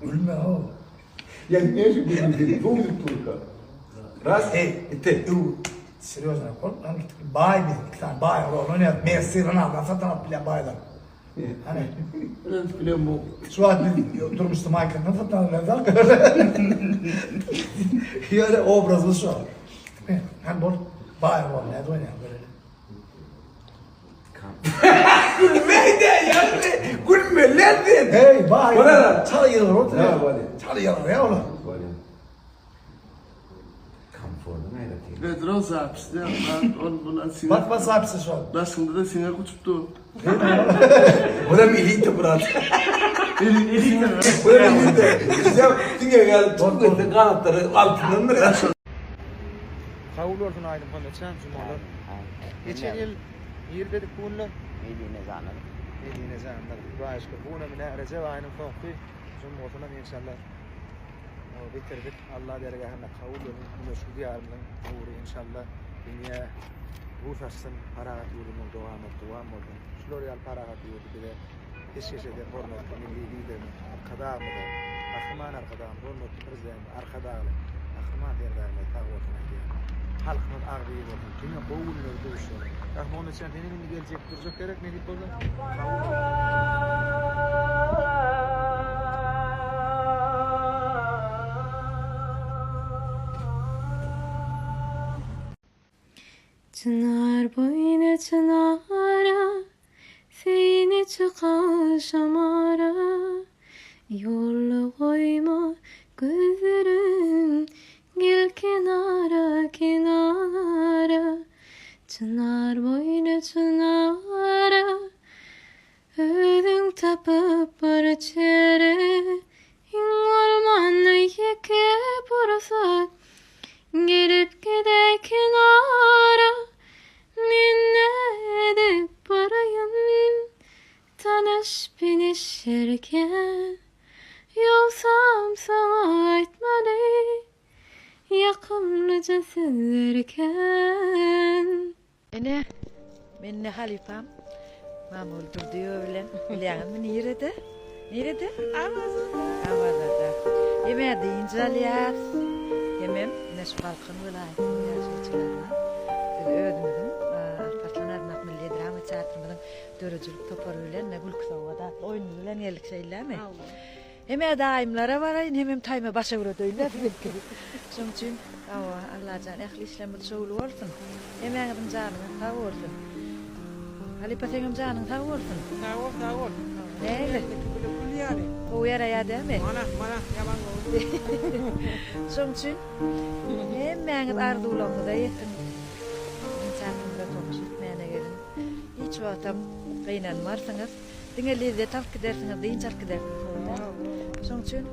Gülme o. Ya ne şu gülme? Bu durka. Ras hey bitti. Serýozno bol. Lan baý biz iki sany baý rol oýnaýar. Messi, Ronaldo satyn alyp bilýän baýlar. Hany. Ben bilen bu. Şu wagt biz durmuşda Maýkldan satyn alyp bilýän Ýöne obrazly şu. Hany bol. Baý rol näde oýnaýar göreli. Gülme de ya. Gülme lan sen. Hey baý. Bolar. Çala ýylgyr otur. Ha, bolýar. Çala ýylgyr ya olar. Bolýar. Komfortun aýratyn. Pedro zapis ýa ol bulan siňek. Bak bak zapisi şol. Daşyňda-da siňek uçup dur. Bu da elite brat. Elite. Bu da elite. Ya diňe gel tutmadı ganatlary altyndandyr ya. Kabul bolsun aýdym Muhammetjan jumalar. Geçen ýyl nirdedik bu günler? Medine janlar. Medine janlar. Hudaýa şükür bu günem ine Rejep aýynyň soňky jumgasynam inşallah bitirdik. Allah dergähinde kabul bolsun. Güneşli diýarymyzyň nury inşallah dünýä nur saçsyn. Parahat ýurdumyzyň dowamat dowam bolsun. Şular ýaly parahat ýurdy bize peşgeş eden hormatly milli Liderimiz Arkadagymyza, Gahryman Arkadagymyz, hormatly Prezidentimiz Arkadagly Gahryman Serdarymyza sag bolsun aýdýan. Halkymyz agzybir bolsun. Diňe gowy günleri duşsun. Rahman Eçen senem indi geljek durjak gerek nesip bolsa. Kabul bolsun. Çynar boýny çynara, Seni çykan şamara, Ýolda goýma gözlerim, Gel kenara, kenara. Çynar boýny çynara, Özüň tapyp bir çäre, Iň bolmanda ýeke pursat, Gelip gidäý kenara. Men nädip baraýyn, Tanyş-biniş erken, Ýogsam saňa aýtmaly, Ýakymlyja sözler eken. Ine, mende halypam Mamagül Durdyýewa bilen bilýäňizmi nirede? Nirede? Awazada. Awazada. Hemä dynç alýas. Hemem ine şu Balkan welaýatynyň ýaşaýjylaryna biz özümiziň Alparslan Arnak milli drama teatrymyzyň döredijilik topary bilen ine Gülki sowgat atly oýnumyz bilen geldik şeýlemi? Hawa. Hem-ä daýymlara baraýyn, hemem taýma başa öwredeýin dä siziňki. Şoň üçin, hawa, Allajan ähli işlerimiz şowly bolsun. Hemäňiziň janyňyz sag bolsun. Halypa seňem janyň sag bolsun. Sag bol, sag bol. Nähili? Gül gül ýaly. Gowy ýaraýar dämi? Mana, mana, ýaman gowy. Şoň üçin hemmäňiz arzuwlaryňyza ýetiň. Biziň teatrymyza tomaşa etmäne geliň. Hiç wagtam gynanmarsyňyz. Diňe lezzet alyp gidersiňiz, dynç alyp gidersiňiz. Şoň üçin.